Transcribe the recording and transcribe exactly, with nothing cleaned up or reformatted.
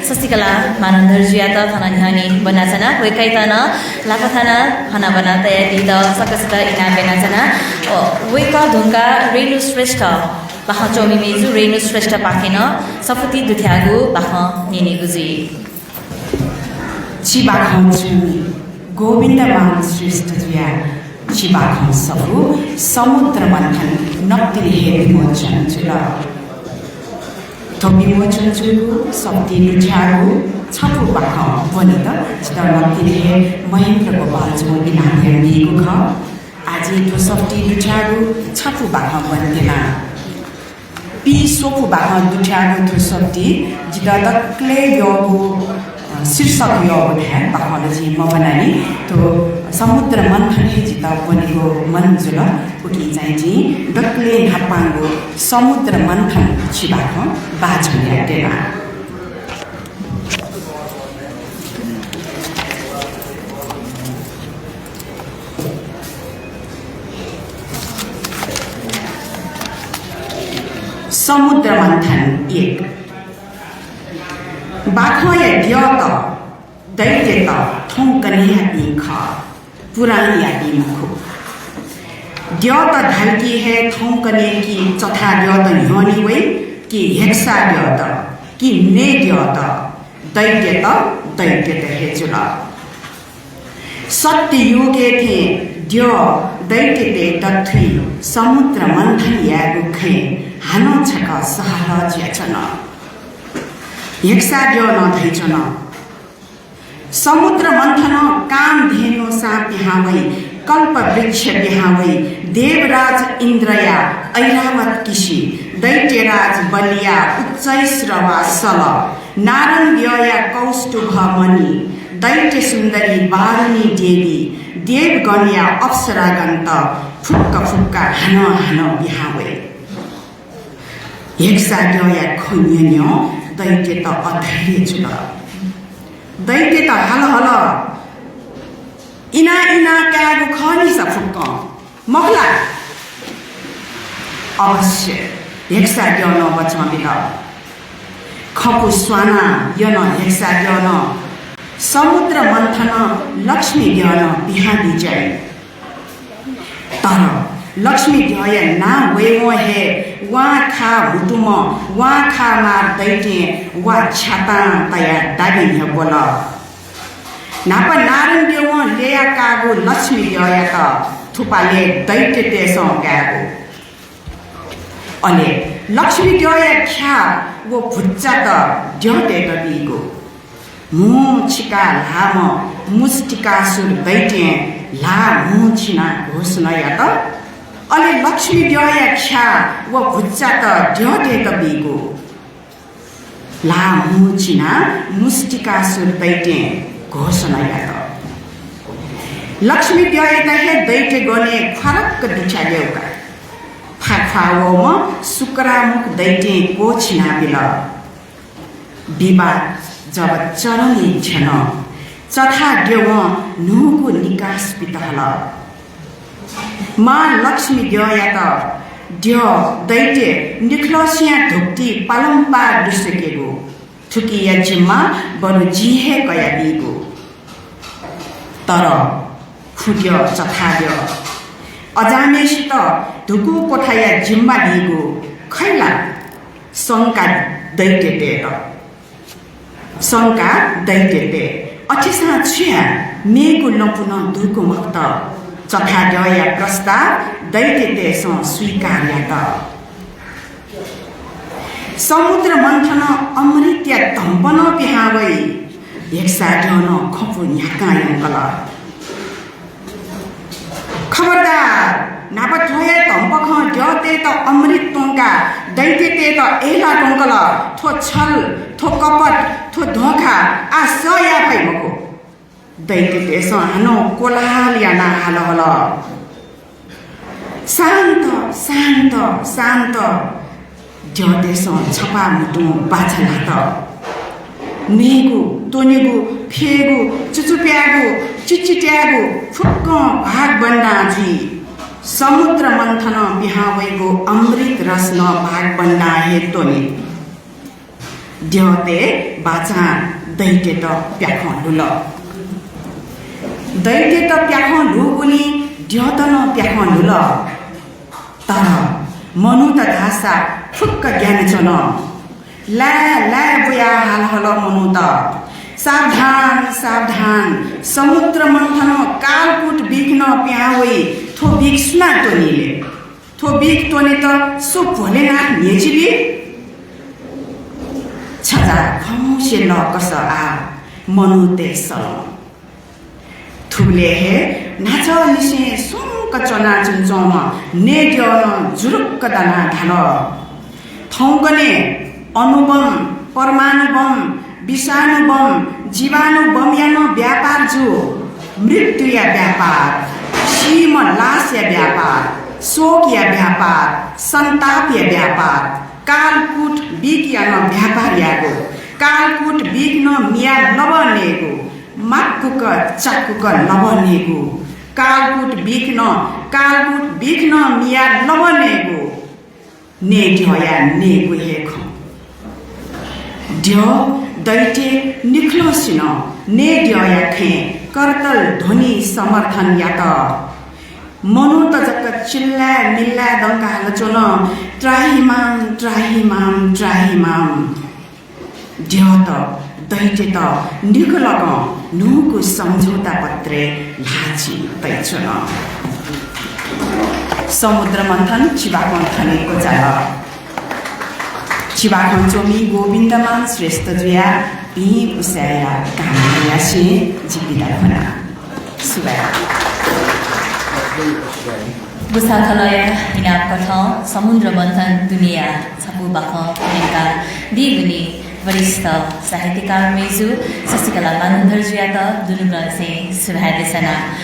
शशिकला मानन्धरजुयात थन न्ह्यःने ब्वनाच्वना। वय्कःयात नं लापा थानाः हनाबना तयादीत सकसित इनाप यानाच्वना। अ, वय्कः धुंकाः रेणु श्रेष्ठ, बाखं च्वमि मय्जु रेणु श्रेष्ठपाखें नं सफुती दुथ्याःगु बाखं न्यनेगु जुइ। चिबाखं च्वमि गोविन्दमान श्रेष्ठजुया चिबाखं सफू समुद्र मन्थन नकतिनि हे विमोचन जुल। थ्व विमोचन जूगु सफुती दुथ्याःगु छपु बाखं ब्वनेत जितः नकतिनि हे महेन्द्र गोपालजुं इनाप यानादीगु खः। आः जिं थ्व सफुती दुथ्याःगु छपु बाखं ब्वनेत्यना। पीस्वपु बाखं दुथ्याःगु थ्व सफुती जितः दकलय् यःगु, अ, शीर्षक यःगु धाये बाखं ला जिं मब्वनानि। थ्व समुद्र मन्थन हे जितः ब्वनेगु मन जुल। उकिं चाहिँ जिं दकलय् न्हापांगु समुद्र मन्थन चिबाखं वाचन यायेत्यना। समुद्र मन्थन एक। बाखंया द्यःत, दैत्यत थौंकन्हय्‌यापिं खः, पुराणयापिं मखु। द्यःत धालकि हे थौंकन्हय् कि चथा द्यःत न्ह्यःने वइ, कि हेक्सा द्यःत, कि नये द्यःत, दैत्यत दैत्यत हे जुल। सत्ययुगय् थें द्यः दैत्यतय् दथुइ समुद्र मन्थन यायेगु खँय् हानं छकः सहलह जुयाच्वन। हेक्सा द्यः नं धइच्वन। समुद्र मन्थनं कामधेनु साँप पिहां वइ, कल्पवृक्ष पिहां वइ, देवराज इन्द्रया ऐरावत किसि, दैत्यराज बलिया उच्चैःश्रवा सल, नारंग्यःया कौस्तुभ मणि, दैत्य सुन्दरी वारुणी देवी, देवगणया अप्सरागणत फुक्क फुक्क हानं हानं पिहां वइ। हेक्सा द्यःया खँ न्यँ न्यँ दैत्यत अधैर्य जुल। दैत्यत हल हल, इना इना कायेगु खः नि सा फुक्कं, मखु ला? अवश्य, हेक्सा द्यः नं बचं बिल। खपु स्वाना यन हेक्सा द्यः नं, समुद्र मन्थनं लक्ष्मी द्यः नं पिहां बिज्याइ। तर लक्ष्मी द्यःया नां वयेवं हे वां खा हुतुमं, वां खा मार दैत्यं वा छ्यातां तयाः दाबी न्ह्यब्वल। न्हापा नारंग्यवं ल्यया काःगु लक्ष्मी द्यःयात थुपालय् दैत्यतय्सं कायेगु। अले लक्ष्मी द्यःया ख्याः व भुच्चात द्यःतय्त बीगु। म्हुं छिका ल्हाःम्ह मुष्टिकासुर दैत्यं ल्हाः म्हुं छिनाः घोषणा यात। अले लक्ष्मी द्यःया ख्याः व भुच्चात द्यःतय्त बीगु। ल्हाः म्हुं छिनाः मुष्टिकासुर दैत्यं घोषणा यात। लक्ष्मी द्यःयात हे दैत्यगणय् ख्वारक्क दुथ्यालेगु का। फाख्वाः वःम्ह सुक्रामुख दैत्यं क्वःछिना बिल। विवाद जब चरमय् थ्यन, चथा द्यवं न्हूगु निकास बित हल। मां लक्ष्मी द्यःयात द्यः दैत्य निखलसिया धुकुति पालंपाः दुसेकेगु, थुकिया जिम्मा बरु जिं हे कयाबीगु। तर खुद्यः चथाद्यः अजामेसित धुकू क्वथाया जिम्मा बीगु खइ ला? शंका दैत्यतय्त। शंका दैत्यतय्। अथेसां छु याये, मेगु लँपु नं दुगु मखुत। चथाद्यःया प्रस्ताव दैत्यतय्सं स्वीकार यात। समुद्र मन्थनं अमृतया धम्प नं पिहां वइ। हेक्साद्यः नं खँपु न्ह्याकां यंकल। खबरदार, न्हापा थ्व हे धम्प खं द्यःतय्त अमृत त्वंकाः दैत्यतय्त अय्ला त्वंकल। थ्व छल, थ्व कपट, थ्व धोखा, आः सह याये फइ मखु। दैत्यतय्सं हानं कोलाहल यानाः हाल हल, शान्त, शान्त, शान्त। द्यःतय्सं छपाः म्हुतुं बाचा ल्हात। नयेगु, त्वनेगु, फयेगु, चुचुप्यायेगु, चिचित्यायेगु फुक्कं भागबन्दां जुइ। समुद्र मन्थनं पिहां वइगु अमृत रस नं भागबन्दां हे त्वने। द्यःतय् बाचां दैत्यत प्याखं ल्हुल। दैत्यत प्याखं ल्हूगुलिं द्यःत नं प्याखं ल्हुल। तर मनूत धाःसा फुक्क ग्यानाच्वन। लाय् लाय् बुयाः हाल हल मनूत, सावधान, सावधान, समुद्र मन्थनं कालकूट बिख नं पिहां वइ, थ्व बिख सुनां त्वनी ले? थ्व बिख त्वनेत सु भोलेनाथ न्ह्यचिली? छजा खंसे लःकस आः मनूतय् सलं। थुबलय् हे न्हाचःनिसें सुंक च्वनाच्वंम्ह नयेद्यः नं जुरुक्क दनाः धाल, थौंकन्हय् अणुबम, परमाणुबम, विषाणुबम, जीवाणुबमया नं व्यापार जू। मृत्युया व्यापार, सीम्ह लासया व्यापार, शोकया व्यापार, सन्तापया व्यापार, कालकूट बिखया नं व्यापार यायेगु। कालकूट बिख नं मियाः लबः नयेगु। माक्वक चाक्वक लबः नयेगु। कालकूट बिख नं, कालकूट बिख नं मियाः लबः नयेगु। नयेद्यःया नयेगु हे खँ। द्यः दैत्य निखलसिनं नयेद्यःया थें करतल ध्वनि समर्थन यात। मनूत जक चिल्लाय् मिल्लाय् दंकाः हालाच्वन, त्राहि मां, त्राहि मां, त्राहि मां। द्यःत दैत्यत निखलकं न्हूगु सम्झौता पत्रय् ल्हाःचिं तयाच्वन। समुद्र मन्थन चिबाखं थन हे क्वचाल। चिबाखं च्वमि गोविन्दमान श्रेष्ठ जुयाः भिं उसाँय्‌या कामना यासें जि बिदा फ्वना। सुभाय्। बुसाखलःया इनाप कथं समुद्र मन्थन दुनेया छपु बाखं न्यंकादीगुलिं वरिष्ठ साहित्यकार मय्‌जु शशिकला मानन्धरजुयात दुनुगलंनिसें सुभाय् देछाना।